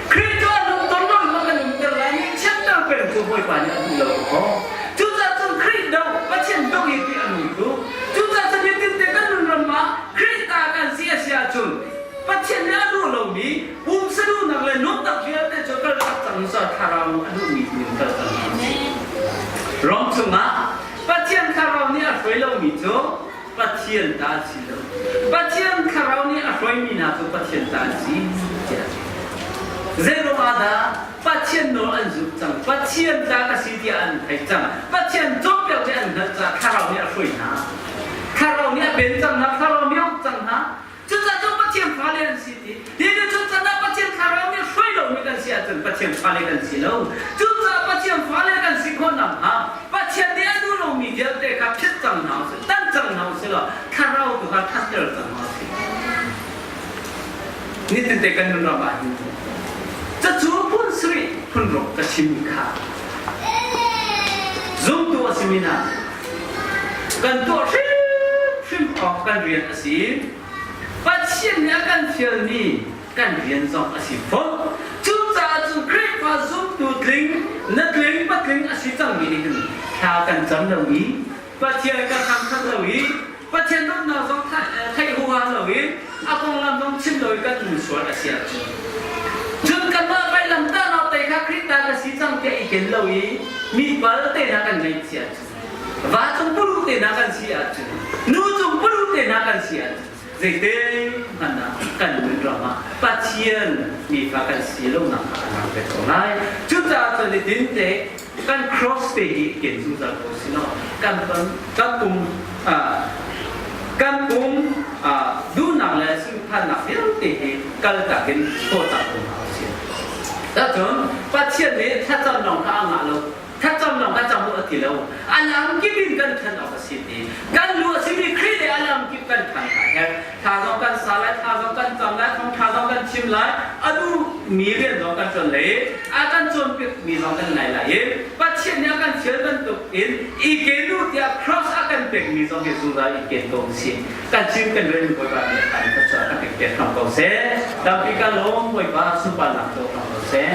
Khrih cu a nung ton lo in maw kan umter lai i chiatter peng cu Bawipa nih a duh lo maw? Cucaah cun Khrih do, Pathian do i ti a nung cu. Cucaah cun nitinte kan nun ram ah Khrih ta kan si a si ahcun Pathian nih a duh lomi pumsa duhnak le nuamhnak vialte cu kaltak cang sa thlarau a duhmi tu in kal cang hna usih. Rom chungah Pathian thlarau nih a hruai lomi cu Pathian ta an si lo. Pathian thlarau nih a hruaimi hna cu Pathian ta an si tiah a ti. Zeiruang ah dah Pathian nawl an zulh cang, Pathian ta ka si tiah an theih cang, Pathian cawnpiak nih an hngalh caah thlarau nih a hruai hna. Thlarau nih a pen cang hna, thlarau nih a uk cang hna. Cucaah cun Pathian fale an si ti. Hi ni cun can ah Pathian thlarau. Thlarau nih hruai lomi kan si ahcun Pathian fale kan si lo. Cucaah Pathian fale kan si khawh nakhnga Pathian nih a duh lomi vialte kha phit cang hna usih, tan cang hna usih law Thlarau tu kha thatter cang hna usih. Nitinte kan nun ram ah hin cacu phun sarih phun ruk ka chimmi kha zumtu a simi hna kan tuah hrimhrim awk kan rian a si. Pathian nih a kan fialmi kan rian zong a si fawn. Cucaah cun Khrihfa zumtu tling, na tling patling a si cangmi nih hin thla kan cam lo i Pathian kan thangṭhat lo i Pathian dawtnak zong theih huha lo i a konglam zong chim lo i kan um sual a si ahcun cun kanmah vailamtahnak te kha Khrih ta ka si cang tiah i ken lo i mi pal te hna kan ngeih si ahcun va cung pulu te hna kan si ahcun nu cung pulu te hna kan si ahcun zeitin hmanh ah kan nun ram ah Pathian mifa kan si lonak kha a lang ve ko lai. Cucaah cun nitin te kan cross te hi ken zungzal ko si law kan kan pum kan pum duhnak le singphannak vialte hi kaltak in thawtak ko hna usih. Cun Pathian nih thlacam lawng kha a ngah lo. Thlacam lawng kan cam u a ti lo. A lam kip in kan than awk a si ti. Kan lu a simi Khrih le a lam kip kan than a herh. Thla zong kan sa lai, thla zong kan cam lai, thawngṭha zong kan chim lai, a duhmi rian zong kan ṭuan lai i a kan cawnpiakmi zong kan ngai lai i Pathian nih a kan fial bantuk in i ken u tiah cross a kan pekmi zong hi zungzal i ken ko usih. Kan chim kan rian Bawipa nih a kan thluachuah kan pek piak hram ko seh. Tampi ka lawm Bawipa sunparnak co hram ko seh.